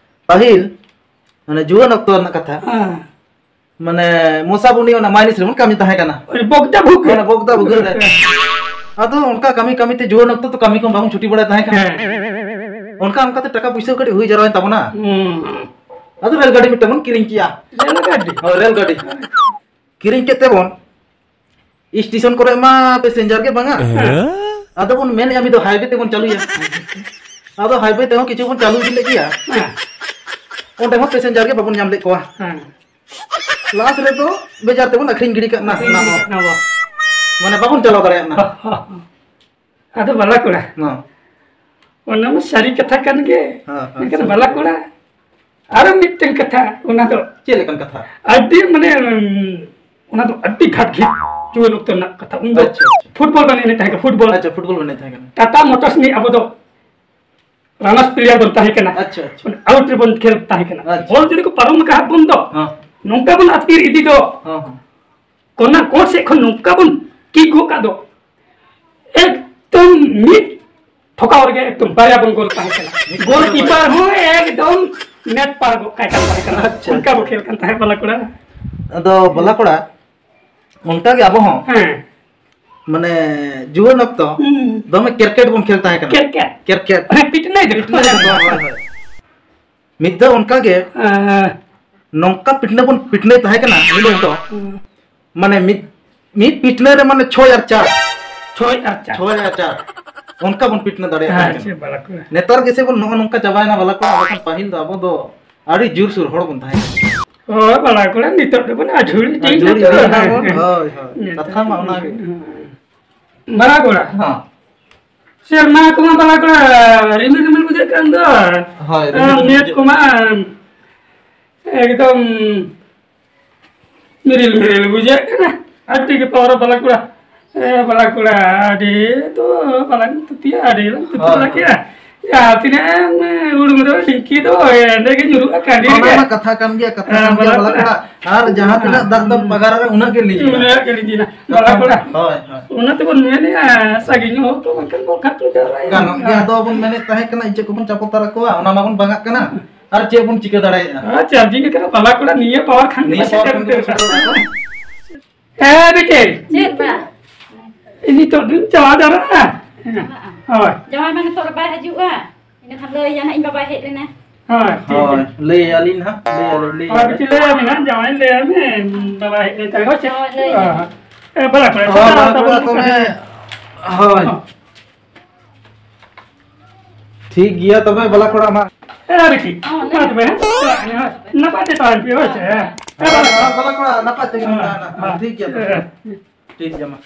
ᱯᱟᱹᱦᱤᱞ ᱢᱟᱱᱮ ᱡᱩᱣᱟᱹᱱ ᱚᱠᱛᱚ ᱨᱮᱱᱟᱜ ᱠᱟᱛᱷᱟ᱾ ᱦᱮᱸ᱾ ᱢᱟᱱᱮ ᱢᱚᱥᱟ ᱵᱩᱱᱤ ᱚᱱᱟ ᱢᱟᱭᱱᱤᱥ ᱨᱮᱵᱚᱱ ᱠᱟᱹᱢᱤ ᱛᱟᱦᱮᱸ ᱠᱟᱱᱟ᱾ ᱚᱱᱮ ᱵᱚᱜᱽᱫᱟ ᱵᱷᱩᱜᱟᱹᱜ᱾ ᱚᱱᱟ ᱵᱚᱜᱽᱫᱟ ᱵᱷᱩᱜᱟᱹᱜ ᱨᱮ᱾ ᱟᱫᱚ ᱚᱱᱠᱟ ᱠᱟᱹᱢᱤ ᱠᱟᱹᱢᱤ ᱛᱮ ᱡᱩᱣᱟᱹᱱ ᱚᱠᱛᱚ ᱛᱚ ᱠᱟᱹᱢᱤ ᱠᱚ ᱵᱟᱵᱚᱱ ᱪᱷᱩᱴᱤ ᱵᱟᱲᱟᱭ ᱛᱟᱦᱮᱸ ᱠᱟᱱᱟ᱾ ᱦᱮᱸ᱾ ᱚᱱᱠᱟ ᱚᱱᱠᱟ ᱛᱮ ᱴᱟᱠᱟ ᱯᱩᱭᱥᱟᱹ ᱠᱟᱹᱴᱤᱡ ᱦᱩᱭ ᱡᱟᱨᱣᱟᱭᱮᱱ ᱛᱟᱵᱚᱱᱟ᱾ ᱦᱩᱸ᱾ ᱟᱫᱚ ᱨᱮᱞ ᱜᱟᱹᱰᱤ ᱢᱤᱫᱴᱟᱝ ᱵᱚᱱ ᱠᱤᱨᱤᱧ ᱠᱮᱜᱼᱟ᱾ ᱨᱮᱞ ᱜᱟᱹᱰᱤ? ᱦᱳᱭ, ᱨᱮᱞ ᱜᱟᱹᱰᱤ᱾ ᱠᱤᱨᱤᱧ ᱠᱮᱫ ᱛᱮᱵᱚᱱ ᱥᱴᱮᱥᱚᱱ ᱠᱚᱨᱮ ᱢᱟ ᱯᱮᱥᱮᱧᱡᱟᱨ ᱜᱮ ᱵᱟᱝᱟ᱾ ᱦᱮᱸ᱾ ᱟᱫᱚ ᱵᱚᱱ ᱢᱮᱱᱮᱜᱼᱟ ᱢᱤᱫ ᱫᱚ ᱦᱟᱭᱣᱮ ᱛᱮᱵᱚᱱ ᱪᱟᱹᱞᱩᱭᱟ᱾ ᱟᱫᱚ ᱦᱟᱭᱣᱮ ᱛᱮᱦᱚᱸ ᱠᱤᱪᱷᱩ ᱵᱚᱱ ᱪᱟᱹᱞᱩ ᱤᱫᱤ ᱞᱮᱫ ᱜᱮᱭᱟ᱾ ᱦᱮᱸ᱾ ᱚᱸᱰᱮ ᱦᱚᱸ ᱯᱮᱥᱮᱧᱡᱟᱨ ᱜᱮ ᱵᱟᱵᱚᱱ ᱧᱟᱢ ᱞᱮᱫ ᱠᱚᱣᱟ᱾ ᱦᱮᱸ᱾ ᱞᱟᱥ ᱨᱮᱫᱚ ᱵᱮᱡᱟᱨ ᱛᱮᱵᱚᱱ ᱟᱹᱠᱷᱨᱤᱧ ᱜᱤᱰᱤ ᱠᱟᱜ ᱱᱟ, ᱟᱹᱠᱷᱨᱤᱧ ᱚᱱᱟ ᱜᱤᱰᱤ ᱦᱚᱸ᱾ ᱠᱟᱜ ᱱᱟ ᱵᱚ᱾ ᱢᱟᱱᱮ ᱵᱟᱵᱚᱱ ᱪᱟᱞᱟᱣ ᱫᱟᱲᱮᱭᱟᱜ ᱱᱟ᱾ ᱟᱫᱚ ᱵᱟᱞᱟ ᱠᱚᱲᱟ, ᱦᱮᱸ᱾ ᱚᱱᱟ ᱢᱟ ᱥᱟᱹᱨᱤ ᱠᱟᱛᱷᱟ ᱠᱟᱱ ᱜᱮ᱾ ᱦᱮᱸ, ᱦᱮᱸ, ᱢᱮᱱᱠᱷᱟᱱ ᱥᱟᱹᱨᱤ ᱵᱟᱞᱟ ᱠᱟᱛᱷᱟ᱾ ᱠᱚᱲᱟ, ᱟᱨᱚ ᱢᱤᱫᱴᱮᱱ ᱠᱟᱛᱷᱟ, ᱚᱱᱟ ᱫᱚ ᱪᱮᱫ ᱞᱮᱠᱟᱱ ᱠᱟᱛᱷᱟ? ᱟᱹᱰᱤ ᱢᱟᱱᱮ, ᱩᱢ, ᱚᱱᱟ ᱫᱚ ᱟᱹᱰᱤ ᱜᱷᱟᱴ ᱜᱷᱤᱴ ᱡᱩᱣᱟᱹᱱ ᱚᱠᱛᱚ ᱨᱮᱱᱟᱜ ᱠᱟᱛᱷᱟ᱾ ᱩᱱ ᱫᱚ ᱟᱪᱪᱷᱟ, ᱟᱪᱪᱷᱟ᱾ ᱯᱷᱩᱴᱵᱚᱞ ᱵᱚᱱ ᱮᱱᱮᱡ ᱛᱟᱦᱮᱸ ᱠᱟᱱᱟ, ᱯᱷᱩᱴᱵᱚᱞ᱾ ᱟᱪᱪᱷᱟ, ᱯᱷᱩᱴᱵᱚᱞ ᱵᱚᱱ ᱮᱱᱮᱡ ᱛᱟᱦᱮᱸ ᱠᱟᱱᱟ᱾ ᱴᱟᱴᱟ ᱢᱚᱴᱚᱨᱥ ᱨᱤᱱᱤᱡ ᱟᱵᱚ ᱫᱚ ᱨᱟᱱᱟᱨᱥ ᱯᱞᱮᱭᱟᱨ ᱵᱚᱱ ᱛᱟᱦᱮᱸ ᱠᱟᱱᱟ᱾ ᱟᱪᱪᱷᱟ, ᱟᱪᱪᱷᱟ᱾ ᱢᱟᱱᱮ ᱟᱣᱩᱴ ᱨᱮᱵᱚᱱ ᱠᱷᱮᱞ ᱛᱟᱦᱮᱸ ᱠᱟᱱᱟ᱾ ᱟᱪᱪᱷᱟ᱾ ᱵᱚᱞ ᱡᱩᱫᱤ ᱠᱚ ᱯᱟᱨᱚᱢ ᱟᱠᱟᱫ ᱵᱚᱱ ᱫᱚ, ᱦᱮᱸ᱾ ᱱᱚᱝᱠᱟ ᱵᱚᱱ ᱟᱹᱛᱠᱤᱨ ᱤᱫᱤ ᱫᱚ, ᱦᱮᱸ, ᱦᱮᱸ᱾ ᱠᱚᱨᱱᱟᱨ ᱠᱳᱨᱴ ᱥᱮᱫ ᱠᱷᱚᱱ ᱱᱚᱝᱠᱟ ᱵᱚᱱ ᱠᱤᱠ ᱜᱚᱫ ᱠᱟᱜ ᱫᱚ, ᱮᱠᱫᱚᱢ ᱢᱤᱫ ᱴᱷᱚᱠᱟᱣ ᱨᱮᱜᱮ ᱮᱠᱫᱚᱢ ᱵᱟᱨᱭᱟ ᱵᱚᱱ ᱜᱳᱞ ᱛᱟᱦᱮᱸ ᱠᱟᱱᱟ᱾ ᱢᱤᱫ ᱜᱳᱞ ᱴᱷᱚᱠᱟᱣ ᱠᱤᱯᱟᱨ ᱦᱚᱸ ᱮᱠᱫᱚᱢ ᱱᱮᱴ ᱯᱟᱨ ᱜᱚᱫ ᱠᱟᱭ ᱠᱟᱱ ᱛᱟᱦᱮᱸ ᱠᱟᱱᱟ᱾ ᱟᱪᱪᱷᱟ, ᱚᱱᱠᱟ ᱵᱚ ᱟᱪᱪᱷᱟ᱾ ᱠᱷᱮᱞ ᱠᱟᱱ ᱛᱟᱦᱮᱸᱫ ᱵᱟᱞᱟ ᱠᱚᱲᱟ᱾ ᱟᱫᱚ ᱵᱟᱞᱟ ᱠᱚᱲᱟ, ᱚᱱᱠᱟ ᱜᱮ ᱟᱵᱚ ᱦᱚᱸ, ᱦᱮᱸ᱾ ᱢᱟᱱᱮ, ᱡᱩᱣᱟᱹᱱ ᱚᱠᱛᱚ ᱦᱩᱸ᱾ ᱫᱚᱢᱮ ᱠᱨᱤᱠᱮᱴ ᱵᱚᱱ ᱠᱷᱮᱞ ᱛᱟᱦᱮᱸ ᱠᱟᱱᱟ᱾ ᱠᱨᱤᱠᱮᱴ᱾ ᱠᱨᱤᱠᱮᱴ᱾ ᱦᱮᱸ, ᱯᱤᱴᱱᱟᱹᱭ ᱫᱚ᱾ ᱯᱤᱴᱱᱟᱹᱭ ᱫᱚ, ᱦᱳᱭ, ᱦᱳᱭ᱾ ᱢᱤᱫ ᱫᱷᱟᱣ ᱚᱱᱠᱟ ᱜᱮ ᱦᱮᱸ᱾ ᱱᱚᱝᱠᱟ ᱯᱤᱴᱱᱟᱹ ᱵᱚᱱ ᱯᱤᱴᱱᱟᱹᱭ ᱛᱟᱦᱮᱸ ᱠᱟᱱᱟ, ᱢᱤᱫ ᱚᱠᱛᱚ᱾ ᱦᱩᱸ᱾ ᱢᱟᱱᱮ, ᱢᱤᱫ, ᱢᱤᱫ ᱯᱤᱴᱱᱟᱹ ᱨᱮ, ᱢᱟᱱᱮ, ᱪᱷᱚᱭ ᱟᱨ ᱪᱟᱨ᱾ ᱪᱷᱚᱭ ᱟᱨ ᱪᱟᱨ᱾ ᱪᱷᱚᱭ ᱟᱨ ᱪᱟᱨ᱾ ᱚᱱᱠᱟ ᱵᱚᱱ ᱯᱤᱴᱱᱟᱹ ᱫᱟᱲᱮᱭᱟᱜ ᱠᱟᱱ ᱟᱪᱪᱷᱟ, ᱛᱟᱦᱮᱸ ᱠᱟᱱᱟ᱾ ᱵᱟᱞᱟ ᱠᱚᱲᱟ᱾ ᱱᱮᱛᱟᱨ ᱜᱮᱥᱮ ᱵᱚᱱ ᱱᱚᱜᱼᱚ ᱱᱚᱝᱠᱟ ᱪᱟᱵᱟᱭᱮᱱᱟ, ᱵᱟᱞᱟ ᱠᱚᱲᱟ᱾ ᱵᱟᱠᱷᱟᱱ ᱯᱟᱹᱦᱤᱞ ᱫᱚ ᱟᱵᱚ ᱫᱚ ᱟᱹᱰᱤ ᱡᱳᱨᱥᱳᱨ ᱦᱚᱲ ᱵᱚᱱ ᱛᱟᱦᱮᱸ ᱠᱟᱱᱟ᱾ ᱦᱳᱭ, ᱵᱟᱞᱟ ᱠᱚᱲᱟ, ᱱᱤᱛᱚᱜ ᱫᱚᱵᱚᱱ ᱟᱹᱡᱷᱩᱲᱤ ᱟᱹᱡᱷᱩᱲᱤ ᱫᱤᱱ ᱮᱱᱟ ᱫᱚ᱾ ᱵᱚᱱ, ᱦᱳᱭ, ᱦᱳᱭ᱾ ᱱᱮᱛᱟᱨ ᱠᱟᱛᱷᱟ ᱢᱟ ᱫᱚ ᱚᱱᱟ ᱜᱮ᱾ ᱦᱳᱭ᱾ ᱵᱟᱞᱟ ᱠᱚᱲᱟ᱾ ᱦᱚᱸ᱾ ᱥᱮᱨᱢᱟ ᱠᱚᱢᱟ ᱵᱟᱞᱟ ᱠᱚᱲᱟ ᱨᱤᱢᱤᱞ ᱨᱤᱢᱤᱞ ᱵᱩᱡᱷᱟᱹᱜ ᱠᱟᱱ ᱫᱚ᱾ ᱦᱳᱭ, ᱟᱨ ᱨᱤᱢᱤᱞ ᱨᱤᱢᱤᱞ ᱢᱮᱫ ᱵᱩᱡᱷᱟᱹᱜ ᱠᱚᱢᱟ ᱠᱟᱱᱟ᱾ ᱮᱠᱫᱚᱢ ᱢᱤᱨᱤᱞ ᱢᱤᱨᱤᱞ ᱵᱩᱡᱷᱟᱹᱜ ᱠᱟᱱᱟ᱾ ᱟᱹᱰᱤ ᱜᱮ ᱯᱟᱣᱨᱟ ᱵᱟᱞᱟ ᱠᱚᱲᱟ᱾ ᱮ, ᱵᱟᱞᱟ ᱠᱚᱲᱟ, ᱟᱹᱰᱤ ᱫᱚ ᱵᱟᱞᱟᱝ ᱛᱩᱛᱤᱭᱟ, ᱟᱹᱰᱤ ᱞᱟᱝ ᱛᱩᱛᱤ ᱦᱳᱭ᱾ ᱵᱟᱲᱟ ᱠᱮᱜᱼᱟ᱾ ᱡᱟᱦᱟᱸ ᱛᱤᱱᱟᱹᱜ ᱮᱢ ᱦᱩᱲᱩᱝ ᱨᱮᱦᱚᱸ ᱰᱷᱤᱝᱠᱤ ᱫᱚ ᱮᱸᱰᱮ ᱜᱮ ᱧᱩᱨᱩᱜᱼᱟ, ᱠᱟᱸᱰᱤ ᱚᱱᱟ ᱨᱮᱜᱮ᱾ ᱢᱟ ᱠᱟᱛᱷᱟ ᱠᱟᱱ ᱜᱮᱭᱟ, ᱠᱟᱛᱷᱟ ᱦᱮᱸ, ᱠᱟᱱ ᱜᱮᱭᱟ, ᱵᱟᱞᱟ ᱵᱟᱞᱟ ᱠᱚᱲᱟ᱾ ᱠᱚᱲᱟ᱾ ᱟᱨ ᱡᱟᱦᱟᱸ ᱛᱤᱱᱟᱹᱜ ᱫᱟᱜ ᱫᱚ ᱯᱟᱜᱟᱨ ᱨᱮ, ᱩᱱᱟᱹᱜ ᱜᱮ ᱞᱤᱸᱡᱤᱱᱟ᱾ ᱩᱱᱟᱹᱜ ᱜᱮ ᱞᱤᱸᱡᱤᱱᱟ᱾ ᱠᱟᱛᱷᱟ ᱵᱟᱞᱟ ᱠᱚᱲᱟ᱾ ᱦᱳᱭ, ᱦᱳᱭ᱾ ᱚᱱᱟ ᱛᱮᱵᱚᱱ ᱢᱮᱱᱮᱜᱼᱟ, ᱥᱟᱺᱜᱤᱧ ᱦᱚᱲ ᱫᱚ ᱵᱟᱝᱠᱷᱟᱱ ᱵᱚᱱ ᱠᱷᱟᱴᱚ ᱡᱟᱣᱨᱟᱭᱮᱱᱟ᱾ ᱜᱟᱱᱚᱜ ᱜᱮᱭᱟ, ᱟᱫᱚ ᱵᱚᱱ ᱢᱮᱱᱮᱫ ᱛᱟᱦᱮᱸ ᱠᱟᱱᱟ, ᱤᱪᱟᱹ ᱠᱚᱵᱚᱱ ᱪᱟᱯᱚ ᱛᱟᱨᱟ ᱠᱚᱣᱟ, ᱚᱱᱟ ᱢᱟᱵᱚᱱ ᱵᱟᱝᱟᱜ ᱠᱟᱱᱟ᱾ ᱟᱨ ᱪᱮᱫ ᱵᱚᱱ ᱪᱤᱠᱟᱹ ᱫᱟᱲᱮᱭᱟᱜᱼᱟ? ᱟᱨ charging ᱜᱮ ᱠᱟᱱᱟ, ᱵᱟᱞᱟ ᱠᱚᱲᱟ, ᱱᱤᱭᱟᱹ power ᱠᱷᱟᱱ ᱜᱮ ᱱᱤᱭᱟᱹ ᱥᱮᱴᱮᱨ power ᱠᱷᱟᱱ ᱜᱮ ᱩᱛᱟᱹᱨ ᱥᱮᱴᱮᱨ ᱠᱟᱱᱟ᱾ ᱩᱛᱟᱹᱨ᱾ ᱦᱮᱸ, ᱵᱤᱴᱤ᱾ ᱪᱮᱫ ᱵᱟ? ᱤᱧ ᱱᱤᱛᱚᱜ ᱫᱚᱧ ᱪᱟᱞᱟᱣ ᱡᱟᱣᱨᱟᱜᱼᱟ᱾ ᱦᱮᱸ᱾ ᱦᱳᱭ᱾ ᱡᱟᱶᱟᱭ ᱢᱟ ᱱᱤᱛᱚᱜ ᱨᱮ ᱵᱟᱭ ᱦᱤᱡᱩᱜᱼᱟ᱾ ᱤᱱᱟᱹ ᱠᱷᱟᱱ ᱞᱟᱹᱭ ᱟᱭᱟ ᱱᱟᱦᱟᱜ ᱤᱧ ᱵᱟᱵᱟᱭ ᱦᱮᱡ ᱞᱮᱱᱟ᱾ ᱦᱳᱭ, ᱴᱷᱤᱠ ᱦᱳᱭ, ᱜᱮᱭᱟ᱾ ᱞᱟᱹᱭ ᱟᱹᱞᱤᱧ ᱱᱟᱦᱟᱜ, ᱞᱟᱹᱭ ᱟᱹᱞᱤᱧ, ᱞᱟᱹᱭ ᱦᱳᱭ, ᱟᱹᱞᱤᱧ᱾ ᱵᱤᱴᱤ, ᱞᱟᱹᱭ ᱟᱹᱞᱤᱧ ᱦᱟᱸᱜ, ᱡᱟᱶᱟᱭ ᱞᱟᱹᱭ ᱟᱹᱞᱤᱧ, ᱵᱟᱵᱟᱭ ᱦᱮᱡ ᱞᱮᱱ ᱛᱟᱭ, ᱦᱳᱭ ᱥᱮ? ᱦᱳᱭ, ᱞᱟᱹᱭ ᱦᱳᱭ, ᱟᱹᱞᱤᱧ᱾ ᱦᱳᱭ᱾ ᱮ, ᱵᱟᱞᱟ ᱠᱚᱲᱟ, ᱦᱳᱭ, ᱪᱟᱞᱟᱣ ᱵᱟᱞᱟ ᱠᱚᱲᱟ, ᱛᱟᱵᱚᱱ ᱛᱚᱵᱮ, ᱯᱮ᱾ ᱦᱳᱭ᱾ ᱦᱚᱸ᱾ ᱴᱷᱤᱠ ᱜᱮᱭᱟ ᱛᱚᱵᱮ, ᱵᱟᱞᱟ ᱠᱚᱲᱟ ᱢᱟ᱾ ᱮ, ᱵᱤᱴᱤ, ᱦᱚᱸ, ᱢᱟ ᱞᱟᱹᱭ ᱛᱚᱵᱮ, ᱢᱮ᱾ ᱦᱮᱸ, ᱪᱟᱞᱟᱜ ᱠᱟᱱᱟ, ᱦᱳᱭ᱾ ᱱᱟᱯᱟᱭ ᱛᱮ ᱛᱟᱦᱮᱱ ᱯᱮ, ᱦᱳᱭ ᱥᱮ? ᱦᱮᱸ, ᱵᱟᱞᱟ ᱠᱚᱲᱟ, ᱵᱟᱞᱟ ᱠᱚᱲᱟ, ᱱᱟᱯᱟᱭ ᱛᱮᱜᱮ ᱦᱮᱸ, ᱛᱟᱦᱮᱱᱟ᱾ ᱦᱮᱸ᱾ ᱴᱷᱤᱠ ᱜᱮᱭᱟ ᱛᱚᱵᱮ᱾ ᱦᱮᱸ᱾ ᱴᱷᱤᱠ ᱜᱮᱭᱟ ᱢᱟ᱾